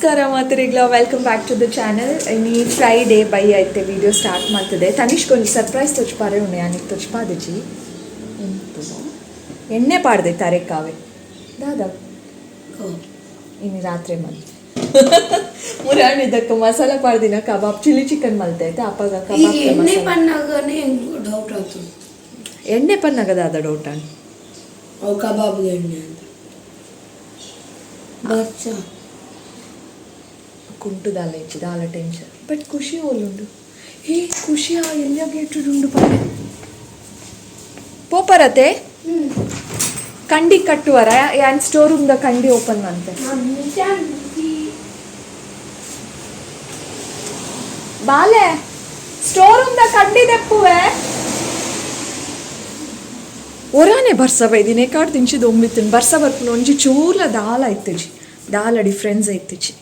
ನಮಸ್ಕಾರ ಮಾತರಿಗ್ಲ, welcome back to the channel. ಇನಿ Friday ಬೈ ಐತೆ ವಿಡಿಯೋ ಸ್ಟಾರ್ಟ್ ಮಾಡ್ತದೆ. ತನಿಷ್ಕ್ ಒಂಜಿ ಸರ್ಪ್ರೈಸ್ ತೊಚ್ಪಾರೆ ಉಂಡೆ, ಯಾನಿಕ್ ತೊಚ್ಪಾದಜಿ. ಎಣ್ಣೆ ಪಾಡ್ದೆ ತರೆಕಾವೆ ದಾದ ಇನಿ ರಾತ್ರಿ ಮಲ್ತೆ ಮುರಾಣಿ ದಕ್ಕ ಮಸಾಲ ಪಾಡ್ದಿನ ಕಬಾಬ್, ಚಿಲ್ಲಿ ಚಿಕನ್ ಮಲ್ತೆ ಆಯ್ತಾ ಅಪ್ಪಗ. ಈಗ ಕಬಾಬ್ ಎಣ್ಣೆ ಮಸಾಲ. ಪನ್ನಾಗನೇ ಡೌಟ್ ಆಯ್ತು. ಎಣ್ಣೆ ಪನ್ನಾಗ ದಾದ ಡೌಟ್ ಅನ್? ಅವು ಕಬಾಬ್ಗೆ ಎಣ್ಣೆ ಅಂತ ಬಚ್ಚ. ಕುಂಟು ದಾಲ ಇಜ್ಜಿ, ದಾಲ ಟೆನ್ಷನ್. ಬಟ್ ಖುಷಿ ಓಲುಂಡು? ಹೇ ಖುಷಿ, ಆ ಎಲ್ಲ ಗೇಟ್ ಉಂಡು ಪಾಡೆ ಪೋಪರತೆ ಕಂಡಿ ಕಟ್ಟುವರ. ಯಾನ್ ಸ್ಟೋರ್ ರೂಮ್ ದ ಕಂಡಿ ಓಪನ್ ಮಂತೆ. ಬಾಲೆ, ಸ್ಟೋರ್ ರೂಮ್ ದ ಕಂಡಿ ದೆಪ್ಪುವೆ. ಒರಾನೆ ಬರ್ಸ ಬೈದಿನಿ ಕಾಡ್ ತಿಂಚಿ ದೊಂಬಿತ್ತಿನ ಬರ್ಸ ಬರ್ಪುನ ಒಂಜಿ ಚೂರ್ಲ ದಾಲ ಇತ್ತುಜಿ, ದಾಲ ಡಿಫ್ರೆನ್ಸ್ ಇತ್ತುಜಿ.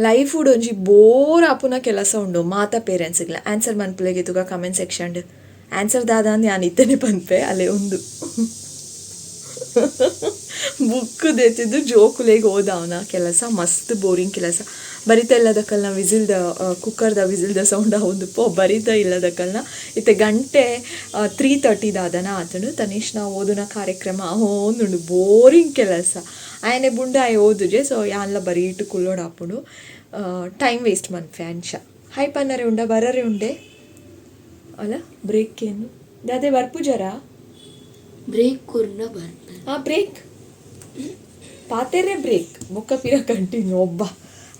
ಲೈಫ್ ಒಂಜಿ ಬೋರ್ ಆಪುನ ಕೆಲಸ ಉಂಡು ಮಾತ ಪೇರೆಂಟ್ಸ್ಗ್ಲ. ಆನ್ಸರ್ ಮನ್ಪುಲೆಗೆ ತುಗ ಕಮೆಂಟ್ ಸೆಕ್ಷನ್. ಆನ್ಸರ್ ದಾದ ಅಂದ್ ಯಾನ್ ಇತ್ತನೆ ಪನ್ಪೆ. ಅಲ್ಲೇ ಒಂದು ಬುಕ್ ದೆತ್ತಿದ್ದು ಜೋಕುಲೆಗ್ ಓದಾವನ ಕೆಲಸ, ಮಸ್ತ್ ಬೋರಿಂಗ್ ಕೆಲಸ. ಬರಿತ ಇಲ್ಲದಕ್ಕಲ್ನ ವಿಸಿಲ್ದ, ಕುಕ್ಕರ್ದ ವಿಸಿಲ್ದ ಸೌಂಡ್ ಆವೊಂದು ಪೋ ಬರಿತ ಇಲ್ಲದಕ್ಕಲ್ನ. ಇತ್ತೆ ಗಂಟೆ 3:30 ದಾದನ ಆತುಂಡು. ತನಿಷ್ ನಾ ಓದುನ ಕಾರ್ಯಕ್ರಮ ಓಂದುಂಡು. ಬೋರಿಂಗ್ ಕೆಲಸ. ಆಯನೆ ಬುಂಡ ಆಯೆ ಓದುಜೆ. ಸೊ ಯಾನ್ಲ ಬರೀ ಇಟ್ಟು ಕುಲ್ಲೋಡಾಪುಂಡು, ಟೈಮ್ ವೇಸ್ಟ್ ಮನ್ಪೆ ಅಂಚ. ಹಾಯ್ ಪನ್ನರೆ ಉಂಡ ಬರರೆ ಉಂಡೆ ಅಲ್ಲ. ಬ್ರೇಕ್ ಏನು ದಾದೆ ಬರ್ಪುಜರಾ? ಬ್ರೇಕ್ ಕೊರ್ನ ಬರ್ಪ. ಆ ಬ್ರೇಕ್ ಪಾತೆರೆ, ಬ್ರೇಕ್ ಬೊಕ್ಕ ಪಿರ ಕಂಟಿನ್ಯೂ. ಒಬ್ಬ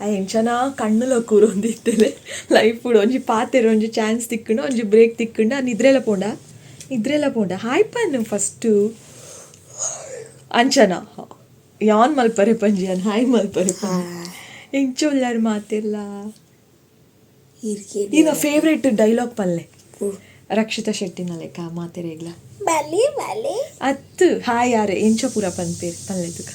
ಆ ಎಂಚನ ಕಣ್ಣುಲ ಕೂರೊಂದಿತ್ತಲೆ. ಲೈಫ್ ಒಂಜಿ ಪಾತೆರ ಒಂಜಿ ಚಾನ್ಸ್ ತಿಕ್ಕುಂಡು, ಒಂಜಿ ಬ್ರೇಕ್ ತಿಕ್ಕುಂಡು. ಆ ನಿದ್ರೆಲ ಪೋಂಡ, ನಿದ್ರೆಲ ಪೋಂಡ. ಹಾಯ್ ಪನ್ನು ಫಸ್ಟು. ಅಂಚನ ಯಾನ್ ಮಲ್ಪರೆ ಪಂಜಿ, ಯಾನ್ ಹಾಯ್ ಮಲ್ಪರೆ ಪಂಜಿ. ಎಂಚ ಉಲ್ಲಾರ್ ಮಾತೆಲ್ಲ? ನಿನ್ನ ಫೇವ್ರೇಟ್ ಡೈಲಾಗ್ ಪಲ್ಲೆ, ರಕ್ಷಿತಾ ಶೆಟ್ಟಿನ ಲೆಕ್ಕ ಮಾತೆರೆಗ್ಲ. ಬಲಿ ಬಲಿ. ಅತ್ತು, ಹಾಯ್ ಯಾರೆ ಎಂಚ ಪೂರ ಪನ್ಪೇರ್ ಪಲ್ಲೆ ತುಕ.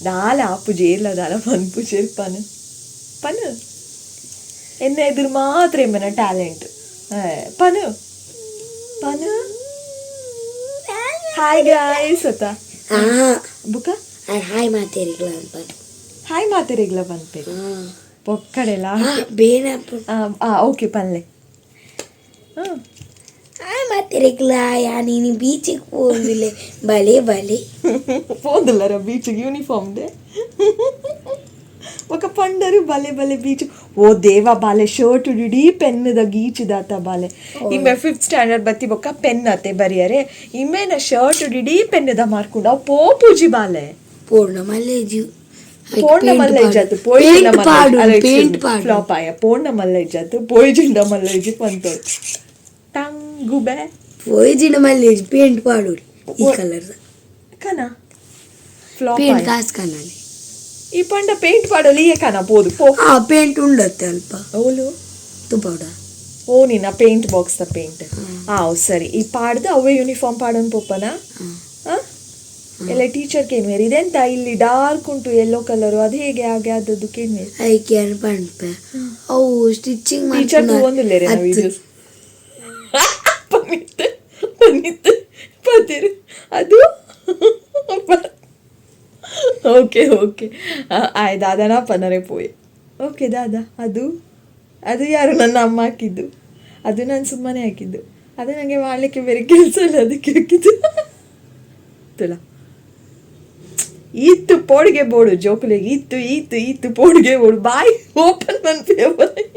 ದಾಲ ಆಪುಜಿ ಏರ್ಲ ದಾಲ ಪನ್ಪುಜೆರ್. ಪನ್ ಪನ್. ಎನ್ನ ಎದುರು ಮಾತ್ರ ಎಮ್ಮನ ಟ್ಯಾಲೆಂಟ್. ಪನು ಪನು, ಹಾಯ್ ಗಾಯ್ಸ್ ಅತ್ತ? ಬುಕ್ಕ? ಹಾಯ್ ಮಾತೇರಿಗ್ಲ ಅಂತ. ಹಾಯ್ ಮಾತೆರೆಗ್ಲ ಪನ್ಪೇರು ಪೊಕ್ಕಡೆಲ. ಬೇನ. ಓಕೆ, ಪನ್ಲೆ. ಹಾಂ. ಹಾಯ್ ಮಾತೇರಿಗ್ಲ, ಯಾ ನೀನು ಬೀಚಿಗೆ ಹೋಗಿಲ್ಲ. ಬಲೆ ಬಲೆ. ಪೋಂದುಲ್ಲರ ಬೀಚಿಗೆ ಯೂನಿಫಾರ್ಮ್ ದೆ ఒక ಪಂಡರು ಬಲೆ ಬಲೆ ಬೀಚ್. ಓ ದೇವ, ಬಾಲೆ ಶರ್ಟ್ ಇಡೀ ಪೆನ್ನುದ ಗೀಚುದಾತ ಬಾಲೆ. ಇಮ್ಮೆ ಫಿಫ್ತ್ ಸ್ಟ್ಯಾಂಡರ್ಡ್ ಬತ್ತಿ ಬೊಕ್ಕ ಪೆನ್ ಅತ್ತೆ ಬರಿಯರೆ. ಇಮ್ಮೆನ ಶರ್ಟ್ ಇಡೀ ಪೆನ್ನುದ ಮಾರ್ಕೊಂಡು ಅವು ಪೋಪುಜಿ ಬಾಲೆ. ಪೂರ್ಣ ಮಲ್ಲೇಜು. ಪೋಂಡ ಮಲ್ಲ ಇಜ್ಜಾತು. ಪೇಂಟ್ ಪಾಡು, ಪೇಂಟ್ ಪಾಡು. ಫ್ಲಾಪ್ ಆಯ. ಪೋಂಡ ಮಲ್ಲ ಇಜ್ಜಾತು, ಪೋಯ್ಜಿಂಡ ಮಲ್ಲ ಇಜ್ಜಿ ಪಂತೋಳು ಟಂಗುಬೆ. ಪೋಯ್ಜಿನ ಮಲ್ಲೇಜ್, ಪೇಂಟ್ ಪಾಡು ಈ ಕಲರ್. ಕನ ಫ್ಲಾಪ್. ಪೇಂಟ್ ಕಾಸು ಕನಾಲಿ. ಈ ಪಂಡ ಪೇಂಟ್ ಪಾಡಲಿ ಕನ ಪೋದು ಪೋ. ಆ ಪೇಂಟ್ ಉಂಡತ್ತೆ ಅಲ್ಪ. ಓಲು? ತುಪಾಡ. ಓ, ನಿನ್ನ ಪೇಂಟ್ ಬಾಕ್ಸ್ the paint. ಆ ಸರಿ, ಈ ಪಾಡ್ದು ಅವೇ ಯೂನಿಫಾರ್ಮ್ ಪಾಡೋನ್ ಪೊಪ್ಪನ. ಎಲ್ಲ ಟೀಚರ್ ಕೇನ್ವೇರ್, ಇದೆಂತ ಇಲ್ಲಿ ಡಾರ್ಕ್ ಉಂಟು ಯೆಲ್ಲೋ ಕಲರ್, ಅದು ಹೇಗೆ ಹಾಗೆ ಆದದ್ದು ಕೇನ್ವೇರ್. ಐಕೆ ಪಂಪೆ ಅವು ಸ್ಟಿಚಿಂಗ್. ಟೀಚರ್ ತೂವೊಂದುಲ್ಲೇರೆ ವಿಡಿಯೋಸ್. ಪನ್ನಿತ್ತು ಪನ್ನಿತ್ತು ಪತಿರು ಅದು. ಓಕೆ ಓಕೆ, ಆಯ್ ದಾದನ ಪನ್ನರೆ ಪೋಯೆ. ಓಕೆ ದಾದಾ. ಅದು ಅದು ಯಾರು ನನ್ನ ಅಮ್ಮ ಹಾಕಿದ್ದು. ಅದು ನಾನು ಸುಮ್ಮನೆ ಹಾಕಿದ್ದು. ಅದು ನನಗೆ ಮಾಡಲಿಕ್ಕೆ ಬೇರೆ ಕೆಲಸ ಇಲ್ಲ, ಅದಕ್ಕೆ ಹಾಕಿದ್ದು. ತುಲ ಇತ್ತು ಪೋಡಿಗೆ ಬೋಡು ಜೋಕುಲೆಗೆ ಇತ್ತು ಈತು ಈತು ಪೋಡಿಗೆ ಬೋಡು. ಬಾಯ್ ಓಪನ್ ಮನ್ಪೆ ಬಾಯ್.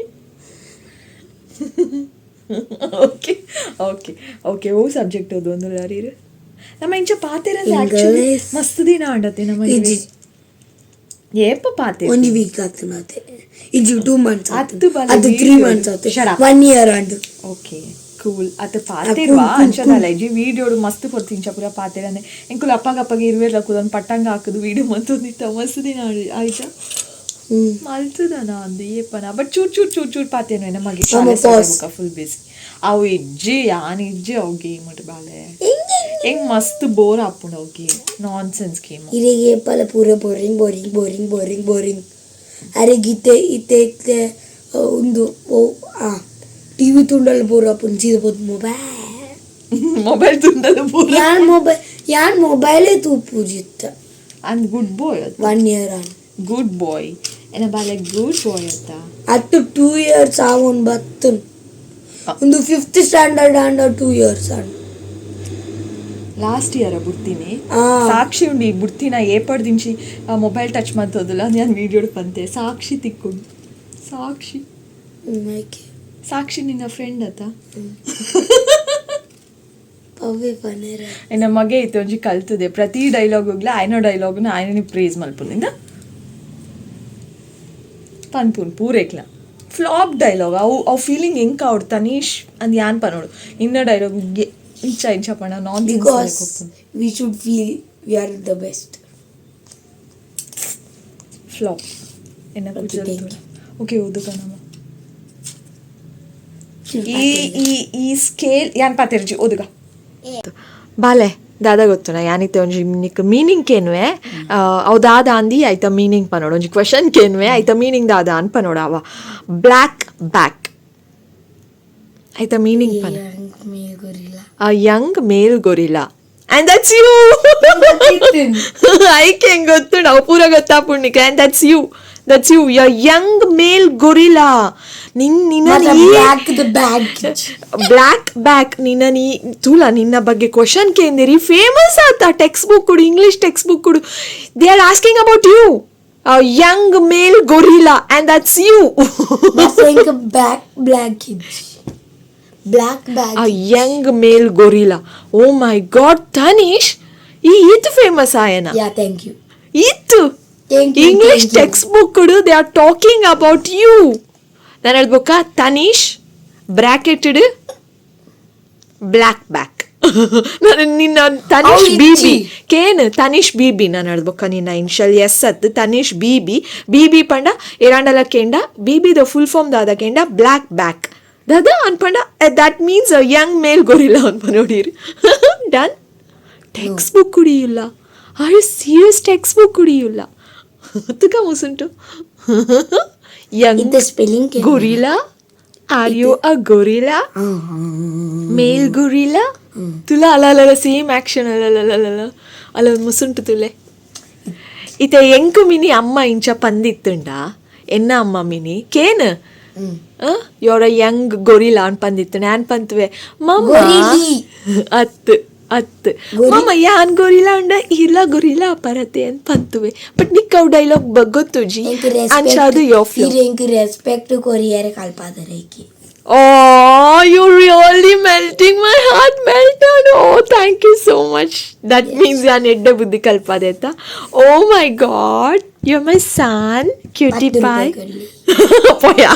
ಓಕೆ ಓಕೆ ಓಕೆ, ಓ ಸಬ್ಜೆಕ್ಟ್ ಅದು ಒಂದು ಯಾರೀರು ನಮ್ಮ ಇಂಚ ಪಾತೆರಂದ್ರೆ ಆಕ್ಚುಲಿ English. ಮಸ್ತ್ ದಿನ ಆಂಡತೆ ನಮ್ಮ. ಇಜ್ಜಿ. ಏಪ ಪಾತೆ? ಒಂಜಿ ವೀಕ್ ಆಗ್ತದೆ ಇಜ್ಜಿ, 2 ಮಂತ್ಸ್. ಅತ್ತು ಬಲೆ ಅದು 3 video. Months ಆತು. Shut up. One year and. Okay, cool. ಅತ್ತ ಪಾತೆರ್ವಾ? ಅಂಚದಲ್ಲ ಇಜ್ಜಿ, ವೀಡಿಯೋಡು ಮಸ್ತ್ ಪೊರ್ತು ಇಂಚ ಪೂರ ಪಾತೆರನೆ. ಎಂಕುಲು ಅಪ್ಪಗ ಅಪ್ಪಗ ಇರುವೆರ್ಲ ಕುಲೊಂದು ಪಟ್ಟಂಗ ಹಾಕುದು ವೀಡಿಯೋ ಮಂತೊಂದಿತ್ತ. ಮಸ್ತ್ ದಿನ ಆಯ್ತಾ? ಮಲ್ತದನ ಅಂದು ಏಪನ. ಬಟ್ ಚೂರ್ ಚೂರ್ ಚೂರ್ ಚೂರ್ ಪಾತೇನು ನಮಗೆ. ಅಮ್ಮ pause. Full busy ಅವು ಇಜ್ಜಿ, ಯಾನ್ ಇಜ್ಜಿ. ಅವು ಗೇಮ್ ಉಂಟು ಬಾಲೆ, ಎಂಗ್ ಮಸ್ತ್ ಬೋರ್ ಆಪುಂಡು ಅವು ಗೇಮ್, ನಾನ್ ಸೆನ್ಸ್ ಗೇಮ್. ಇರೆಗೆ ಏಪಲ ಪೂರ boring boring boring boring boring. ಅರೆ ಗೀತೆ ಇತ್ತೆ ಇತ್ತೆ ಉಂದು ಓ ಆ ಟಿವಿ ತುಂಡಲ್ ಬೋರ್ ಆಪುಂಡು, ಸೀದಾ ಪೋದು ಮೊಬೈಲ್. ಮೊಬೈಲ್ ತುಂಡಲು ಪೂರ. ಯಾನ್ ಮೊಬೈಲ್, ಯಾನ್ ಮೊಬೈಲೇ ತೂಪುಜಿತ್ತ. And good bye. One year on. Good bye ಎನ್ನ ಬಾಲೆ, ಗುಡ್ ಬಾಯ್ ಅತ್ತ. ಅತ್ತು, 2 ಇಯರ್ಸ್ ಆವೊಂದು ಬತ್ತುನ್. ಒಂದು ಫಿಫ್ತ್ ಸ್ಟ್ಯಾಂಡರ್ಡ್ ಆಂಡ 2 ಇಯರ್ಸ್ ಆಂಡ್. ಲಾಸ್ಟ್ ಇಯರ್ ಬುಡ್ತೀನಿ. ಆ. ಸಾಕ್ಷಿ ಉಂಡು. ಈ ಬುಡ್ತಿನ ಏಪಡ್ ದಿಂಚಿ ಮೊಬೈಲ್ ಟಚ್ ಮಂತೋದಿಲ್ಲ. ನಾನು ವೀಡಿಯೋ ಪಂತೆ, ಸಾಕ್ಷಿ ತಿಕ್ಕೊಂಡು ಸಾಕ್ಷಿ. ಮೈಕೆ. ಸಾಕ್ಷಿ ನಿನ್ನ ಫ್ರೆಂಡ್ ಅತ್ತ? ಪವ್ವೆ ಪನೇರ. ಎನ್ನ ಮಗೆ ಇತ್ತು ಒಂಜಿ ಕಲ್ತದೆ. ಪ್ರತಿ ಡೈಲಾಗುಗ್ಲ ಆಯ್ನೋ ಡೈಲಾಗ್ನ ಆಯ್ನ ಪ್ರೇಸ್ ಮಲ್ಪುನಿಂದ ಪನ್ಪುನ್ ಪೂರೇಕ್ಲ. ಫ್ಲಾಪ್ ಡೈಲಾಗ್ ಅವು ಅವು ಫೀಲಿಂಗ್ ಎಂಕ ಅವಡು ತನೀಶ್ ಅಂದ್ ಯಾನ್ ಪನೋಡು. ನಿನ್ನ ಡೈಲಾಗ್ ಇಂಚ ಇಂಚ ಪಣ non. Because we should feel we are the best. Flap ಎನ್ನ. Okay, thank. Okay, ಓದು ಕಣಮ್ಮ. ಈ ಈ ಈ ಸ್ಕೇಲ್ ಯಾನ್ ಪಾತೆರ್ಜಿ, ಓದುಗ ಬಾಲೆ. ದಾದ ಗೊತ್ತುನ, ಯಾನಿತ್ತೆ ಒಂಜಿ ನಿಕ್ ಮೀನಿಂಗ್ ಕೇನ್ವೆ, ಅವು ದಾದ ಅಂದಿ ಐತ ಮೀನಿಂಗ್ ಪನೋಡು. ಒಂಜಿ ಕ್ವಶನ್ ಕೇನ್ವೆ, ಐತ ಮೀನಿಂಗ್ ದಾದ ಅನ್ ಪನೋಡು. ಅವ ಬ್ಲ್ಯಾಕ್ ಬ್ಯಾಕ್, ಐತ ಮೀನಿಂಗ್ ಪನ. Male gorilla. A young male gorilla, and that's you. ಐಕೆ ಹೆಂಗ್ ಗೊತ್ತು? ನಾವು ಪೂರ ಗೊತ್ತಾಪುಂಡಿಕ. And that's you, that's you, a young male gorilla. ನಿನ್ ನಿನ್ನ black the bag. Black back. ನಿನ್ನ ನೀ ತೂಲ, ನಿನ್ನ ಬಗ್ಗೆ ಕ್ವಶನ್ ಕೇಂದಿರಿ, ಫೇಮಸ್ ಆತ. ಟೆಕ್ಸ್ಟ್ ಬುಕ್ ಕೊಡು, English text book ಕೊಡು. They are asking about you, young male gorilla, and that's you. Back black black bag. A young male gorilla. Oh my God, Tanish, ಈ ಈತ್ famous ಆಯನ. Yeah, thank you. ಇತ್ತು. Thank you. English text book they are talking about you. ನಾನು ಹೇಳ್ಬೇಕಾ, Tanish bracketed black back. ನಾನು ನಿನ್ನ ತನಿಷ್ ಅವು B B ಇಜ್ಜಿ. ಕೇನ್ ತನಿಷ್ ಬಿ ಬಿ. ನಾನು ಹೇಳ್ಬೇಕ, ನಿನ್ನ ಇನ್ಶಲ್ ಎಸ್ ಅತ್ Tanish B B. B B ಪಂಡ ಏರಾಂಡಲ ಕೇಂಡ B B the full form ದಾದ ಕೇಂಡ, ಬ್ಲ್ಯಾಕ್ ಬ್ಯಾಕ್ ದಾದ ಅನ್ಪಂಡ, that means a young male gorilla ಅನ್ಪ ನೋಡಿರಿ. Done. Text book ಕುಡಿಯಿಲ್ಲ. Are you serious? Text book ಕುಡಿಯಿಲ್ಲ. ತುಕ ಮುಸುಂಟು Young ಇದ್ದ spelling. Gorilla. Are you a gorilla, male gorilla? ತುಲ ಅಲ್ಲ ಅಲ್ಲ, same action. ಅಲ್ಲ ಅಲ್ಲ ಅಲ್ಲ ಅಲ್ಲ, ಮುಸುಂಟು ತುಲೆ. ಇತ್ತೆ ಎಂಕು ಮಿನಿ ಅಮ್ಮ ಇಂಚ ಪಂದಿತ್ತುಂಡ? ಎನ್ನ ಅಮ್ಮ ಮಿನಿ ಕೇನ್ "You're a young gorilla" ಅನ್ ಪಂದಿತ್ತು. ನಾನು ಪಂತುವೆ ಮಮ್ಮ. ಗೊರಿಲಿ. ಅತ್ತು ಅತ್ತು. ಮಮ್ಮ ಯಾನ್ ಗೊರಿಲಾ ಉಂಡ ಇಲ್ಲ, ಗೊರಿಲಾ ಪರತೆ ಅಂತ ಪಂತುವೆ. ಬಟ್ ನಿಕ್ ಅವು ಡೈಲಾಗ್ ಗೊತ್ತುಜಿ. ಅಂಚ ಅದು ಯೋ ಫ್ಲೋ. ಎಂಕ್ respect ಕೊರಿಯರೆ ಕಲ್ಪಾದರೆ ಐಕಿ. Oh, you're really melting my heart. Melted. Oh, thank you so much. That means ಯಾನ್ ಎಡ್ಡೆ ಬುದ್ಧಿ ಕಲ್ಪದೆತ್ತ. Oh my God, you're my son, cutie ಪತ್ತು pie. ರೂಪಾಯಿ ಕೊಡ್ಲಿ. ಪೋಯಾ.